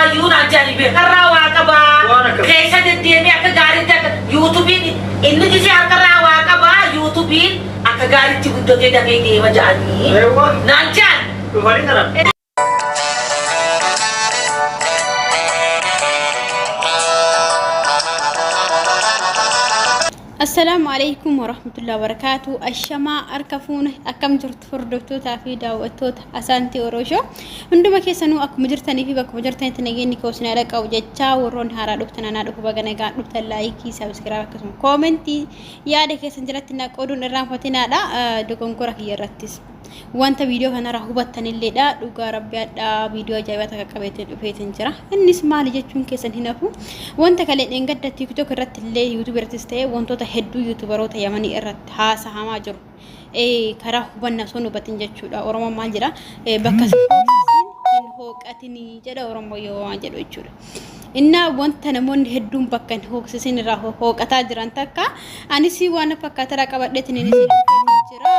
Qabaayyuu naan jedhani beekarraa waa qabaa. Waan akkas. Keessa deddeemee akka gaariitti akka yuutuubiin inni gisee harkarraa waa qabaa yuutuubiin akka gaariitti guddatee dafee deema jedhanii. Eewwa. Naan jedhan. Dhufanii taran. Assalaamu alaikum warahmatullahi wabarakatuh. Ashamaa harka fuune akkam jirtu hordoftootaa fi daawwattoota Asaantii Oroshoo. Hunduma keessanuu akkuma jirtanii fi bakkuma jirtanitti nageenyi koo isin haa dhaqqabu jechaa warroonni haaraa dhuftan anaa dhufu baga nagaan dhuftan laayikii, sabiskiraayib akkasuma koomentii yaada keessan jalatti na qooduun irraanfatinaadha. Dogongora kiyya irrattis. Wanta viidiyoo kanarraa hubattanilleedha. Dhugaa rabbi hadhaa viidiyoo ajaa'ibaa takka qabeetiin dhufeetiin jira. Innis maali jechuun keessan hin hafu. Wanta kalee dheengadda TikTok irratti illee YouTube irrattis ta'e wantoota hedduu YouTuberoota Yamanii irratti haasahamaa jiru. Karaa hubannaa osoo hin hubatin jechuudha. Oromoon maal jedha? Bakka si hooqsisin hin hooqatinii jedha Oromoo yoo waan jedhu jechuudha. Innaa wanta namoonni hedduun bakka hin hooqsisin irraa hooqataa jiran takka anis waan fakkaataraa qabadheetiin isin dhufeetiin jira.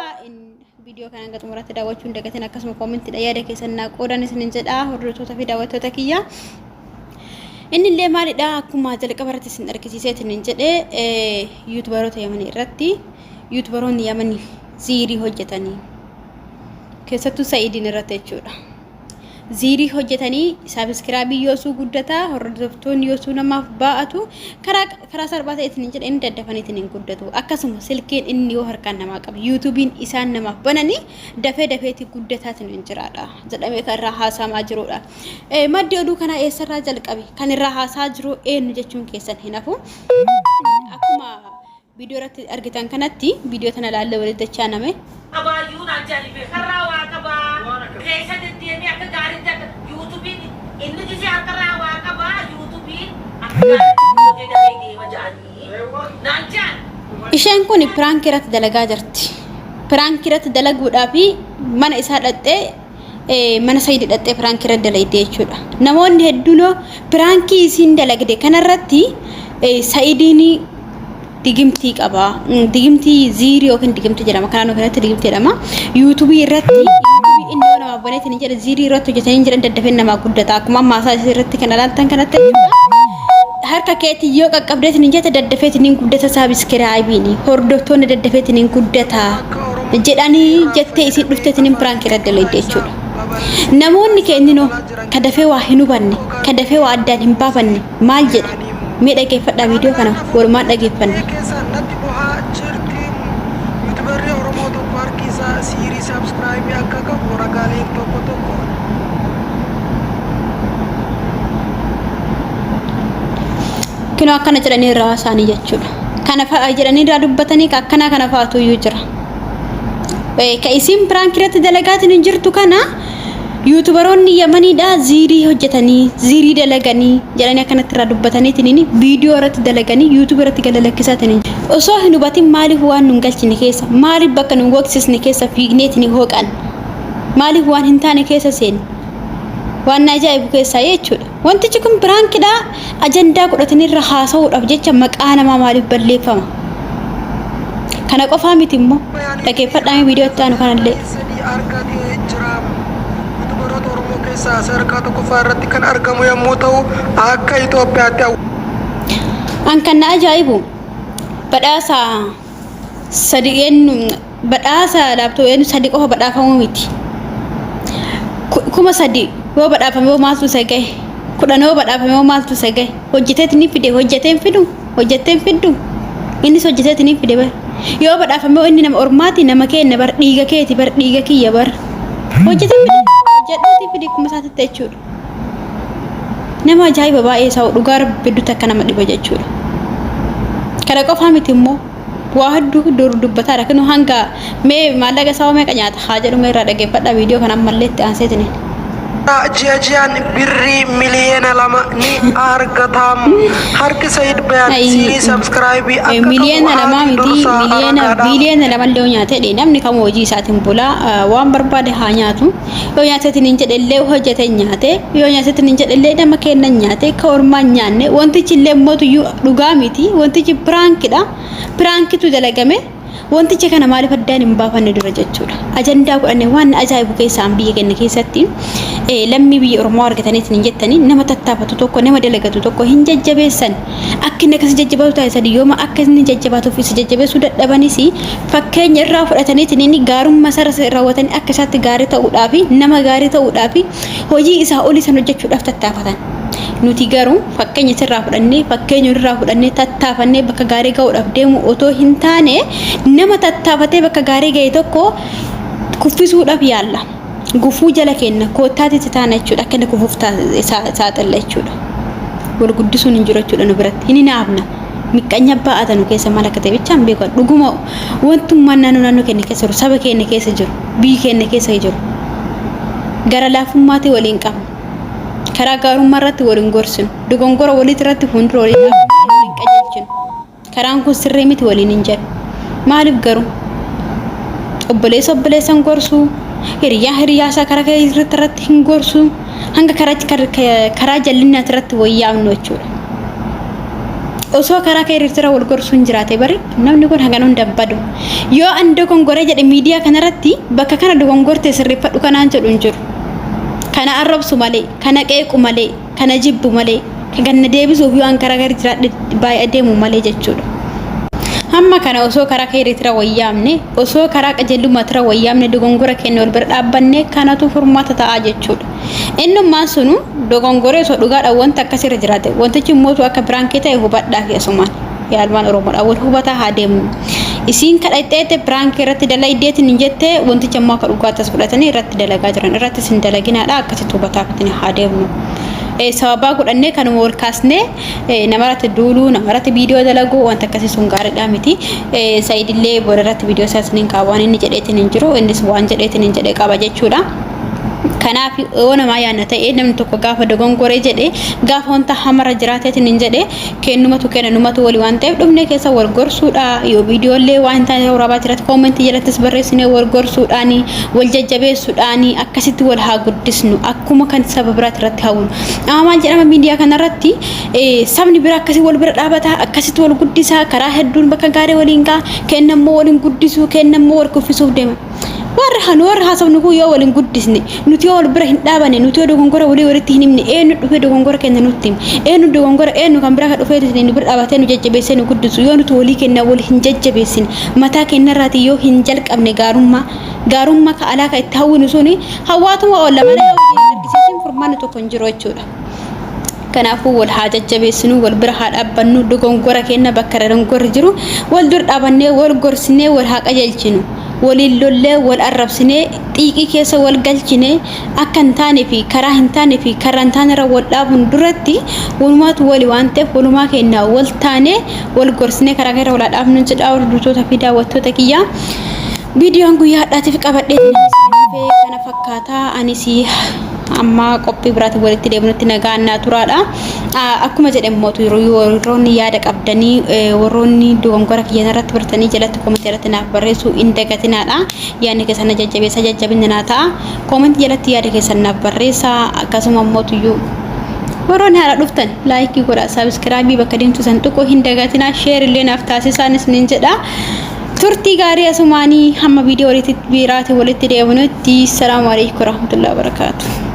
Viidiyoo kana hanga xumuraatti daawwachuu hin dagatin akkasuma koomentiidha yaada keessan naa qoodan isinin jedha hordoftoota fi daawwattoota kiyya. Inni illee maalidha akkuma jalqaba irratti isin argisiiseetiin hin jedhe yuutubaroota Yamanii irratti yuutubaroonni Yamanii ziirii hojjetanii keessattuu Sa'iidiin irratti jechuudha. Ziirii hojjetanii saabiskiraabii yoosuu guddataa hordoftoonni yoosuu namaaf baa'atu karaa karaa salphaa ta'eetiin hin jedhe inni daddafaniitiin hin guddatu akkasuma silkiin inni yoo harkaan namaa qabu yuutuubiin isaan namaaf bananii dafee dafeetii guddataatiin hin jiraadha jedhamee kan irraa haasa'amaa jirudha. Maddi oduu kanaa eessarraa jalqabe kan irraa haasa'aa jiru eenyu jechuun keessan hin hafu. Akkuma Viidiyoo irratti argitan kanatti viidiyoo tana ilaallee walitti dachaa name. Qabaayyuu naan jedhani beekarraa waa qabaa. Keessa deddeemee akka gaariitti akka yuutuubiin inni gisee harkarraa waa qabaa yuutuubiin akka gaariitti guddatee dafee deema jedhanii. Naan jedhan. Isheen kun piraankii irratti dalagaa jirti. Piraankii irratti dalaguudhaaf mana isaa dhaqxee mana Sayidi dhaqxee piraankii irra dalagde jechuudha. Namoonni hedduun piraankii isiin dalagde kanarratti Sayidiin digimtii qaba. Digimtii ziirii yookiin digimtii jedhama. Kanaan kanatti digimtii jedhama. Yuutuubii irratti yuutuubii inni yoo namaaf baneetiin hin jedhe ziirii irratti hojjetanii hin jedhan daddafeen namaa guddata. Akkuma ammaa isaa irratti kan ilaaltan kanatti jechuudha. Harka keetiin yoo qaqqabdeetiin hin jette daddafeetiin hin guddata saabiskiraayibiin hordoftoonni daddafeetiin hin guddata. Jedhanii jettee isiin dhufteetiin hin piraank irra dalagde jechuudha. Namoonni keenyinoo ka dafee waa hin hubanne, ka dafee waa addaan hin baafanne maal jedha? Mee dhageeffadhaa viidiyoo kana walumaan dhageeffanna. Keessa natti bohaa jirti. Yuutubarri Oromoo tokko harki isaa siirii saabskraayibii akka qabu ragaaleen tokko tokko. Kinoo akkana jedhanii irraa haasa'anii jechuudha. Kana fa'a jedhanii irraa dubbatanii ka akkanaa kana fa'atu iyyuu jira. Ka isiin piraank irratti dalagaatiin hin jirtu kana yuutubaroonni Yamaniidha ziirii hojjetanii ziirii dalaganii jedhanii akkanatti irraa dubbataniitiin viidiyoo irratti dalaganii yuutuubii irratti gad lakkisaatiin osoo hin hubatin maaliif waan nun galchine keessa maaliif bakka nun waqsisne keessa fiigneetiin hooqan maaliif waan hin taane keessa seenne waan na ajaa'ibu keessaa jechuudha. Wantichi kun piraankidha. Ajandaa godhatanii irra haasa'uudhaaf jecha maqaa namaa maaliif balleeffama? Kana qofaa miti immoo dhaggeeffadhaa viidiyoo itti aanu kanallee. Sadii argatee jira. Yuutubaroota Oromoo keessaa sadarkaa tokkoffaa irratti kan argamu yommuu ta'u, akka Itoophiyaatti An kan na ajaa'ibu badhaasa sadi eenyu badhaasa laaptoo eenyu sadi qofa badhaafamuu miti. 3000 yoo badhaafame hoo maaltu isa gahe? 10 yoo badhaafame hoo maaltu isa gahe? Hojjeteeti ni fide hojjetee hin fidu hojjettee hin fiddu innis hojjeteeti ni fide bar yoo badhaafame hoo inni nama ormaati nama keenna bar dhiiga keeti bar dhiiga kiyya bar hojjetee fide hojjedhuuti fide kuma isaatitti jechuudha. Nama ajaa'iba baay'ee isaa dhugaa rabbi hedduutti akka nama dhiba jechuudha. Kana qofaa miti immoo waa hedduu dur dubbataadha. Kinu hanga mee maallaqa isaa meeqa nyaata haa jedhu mee irraa dhaggeeffadha viidiyoo kana ammallee itti aanseetiniin. Ji'a ji'aan birrii 2 miliyoona ni argata. Harki Sayid Bayaan siirii sabskraayibii akka qabu 2 miliyoona haati miti dursaa miliyoona ragaadha. biiliyoona 2 illee yoo nyaate namni kamuu hojii isaatiin bulaa waan barbaade haa nyaatu. Yoo nyaateetiin hin jedhellee hojjete nyaate yoo nyaateetiin hin jedhellee nama kennan nyaate ka ormaa hin nyaanne wantichi illee mootuyyuu dhugaa miti wantichi piraankidha piraankitu dalagame Wanticha kana maaliif addaan hin baafanne dura jechuudha. Ajandaa godhanne waan na ajaa'ibu keessaa an biyya keenya keessatti lammii biyya Oromoo argataniitiin hin jettanii nama tattaafatu tokko nama dalagatu tokko hin jajjabeessan. Akka inni akkas jajjabaatu taasisan yooma akka inni jajjabaatuuf isa jajjabeessuu dadhabanis fakkeenya irraa fudhataniitiin inni gaarummaa isaarra raawwatanii akka isaatti gaarii ta'uudhaaf nama gaarii ta'uudhaaf hojii isaa olii san hojjechuudhaaf tattaafatan. Nuti garuu fakkeenya isirraa fudhannee fakkeenya irraa fudhannee tattaafannee bakka gaarii ga'uudhaaf deemu otoo hin taane nama tattaafatee bakka gaarii ga'e tokko kuffisuudhaaf yaalla. Gufuu jala kenna koottaatitti taana jechuudha akka inni kufuuf saaxilla jechuudha. Wal guddisuun hin jiru jechuudha nu biratti hin hinaafna. Miqqanya baa'ata nu keessa maal akka ta'e bichaan beeku. Dhuguma wantummaan naannoo naannoo keenya keessa jiru saba keenya keessa jiru biyyi keenya keessa jiru gara laafummaatii waliin qabna. Karaa gaarummaa irratti wal hin gorsinu. Dogongora waliit irratti fuuldura waliin dhaabannee wal hin qajeelchinu. Karaan kun sirrii miti waliin hin jedhu. Maaliif garuu? Obboleessa obboleessa hin gorsu. Hiriyaa hiriyaa isaa karaa irratti irratti hin gorsu. Hanga karaa jallinnaati irratti wayyaa'nu jechuudha. Osoo karaa keerritira wal gorsuun jiraate bari namni kun hangana hunda hin badu. Yoo an dogongoree jedhe miidiyaa kanarratti bakka kana dogongorte sirreeffadhu kanaan jedhu hin jiru. Kana arrabsu malee, kana qeequ malee, kana jibbu malee, kan na deebisuuf yoo an karaa gari jiraadhe baay'ee deemu malee jechuudha. Hamma kana osoo karaa keerritira wayyaamne, osoo karaa qajeelummaatira wayyaamne dogongora keenya wal bira dhaabbanne kanatu furmaata ta'a jechuudha. Innummaan sunu dogongoree osoo dhugaadhaan wanta akkasirra jiraate wantichi immoo akka piraankii ta'e hubadhaa fi asumaan yaalmaan Oromoodha wal hubataa haa deemnu. Isiin kadhaxxeete piraankii irratti dalaydeetiin hin jette wanticha immoo akka dhugaatti as fudhatanii irratti dalagaa jiran irrattis hin dalaginaadha akkasitti hubataa haa deemnu. Sababaa godhannee kanuma wal kaasnee namarratti duuluu namarratti viidiyoo dalaguu wanta akkasii sun gaariidha miti. Sa'iidillee booda irratti viidiyoo isaas ni kaa'u waan inni jedheetiin hin jiru innis waan jedheetiin hin jedhe qaba jechuudha. Kanaaf yoo namaa yaadna ta'e namni tokko gaafa dogongoree jedhe gaafa wanta hamarra jiraateetiin hin jedhe kennumatu kenna numatu walii waan ta'eef dhumne keessa wal gorsuudha yoo viidiyoolee waan hin taane waraabaa jiratti koomentii jalattis barreessinee wal gorsuudhaani wal jajjabeessuudhaani akkasitti wal haa guddisnu akkuma kan saba biraatti irratti hawwinu. Amma maal jedhama miidiyaa kanarratti sabni bira akkasii wal bira dhaabata akkasitti wal guddisaa karaa hedduun bakka gaarii waliin ga'a kennammoo waliin guddisuu kennammoo wal kuffisuuf deema. Warri hanu warri haasofnu kun yoo wal hin guddisne nuti yoo wal bira hin dhaabanne nuti yoo dogongora walii walitti hin himne eenyu dhufee dogongora keenya nutti hime eenyu dogongora eenyu kan biraa kan dhufee nu bira dhaabatee nu jajjabeessee nu guddisu yoo nuti walii keenya wal hin jajjabeessine mataa keenyarraatii yoo hin jalqabne gaarummaa gaarummaa ka alaa ka itti hawwinu suni hawwaatuma oolla malee yoo hojii hin argisiisin furmaanni tokko hin jiru jechuudha. Kanaafuu wal haa jajjabeessinu, wal bira haa dhaabbannu, dogongora keenya bakka dogongorri jiru wal dura dhaabannee wal gorsinee wal haa qajeelchinu. Waliin lollee wal arrabsinee xiiqii keessa wal galchinee akka hin taane fi karaa hin taane fi karra hin taane irra wal dhaabuun duratti walumaatu wali waan ta'eef walumaa keenya wal taanee wal gorsinee karaa keessa wal haa dhaabnu jedha hordoftoota fi daawwattoota kiyyaa. Viidiyoon guyyaa har'aatiif qabadhee dhufee kana fakkaata. Anis amma qophii biraatiin walitti deebinutti nagaan naa turaadha. Akkuma jedhe immoo warroonni yaada qabdanii warroonni dogongora kiyyan irratti bartanii jalatti koomentii irratti naaf barreessuu hin dagatinaadha. Yaadni keessan na jajjabeessa jajjabinni naa ta'a. Koomentii jalatti yaada keessan naaf barreessaa akkasuma immoo tuyyuu warroonni haala dhuftan laayikii godhaa sabiskiraabii bakka deemtu san tuquu hin dagatinaa sheer illee naaf taasisaanis nin jedha. Turtii gaarii asumaanii hamma viidiyoo walitti biraatiin walitti deebinutti. Salaamu alaikum warahmatullahi wabarakatuh.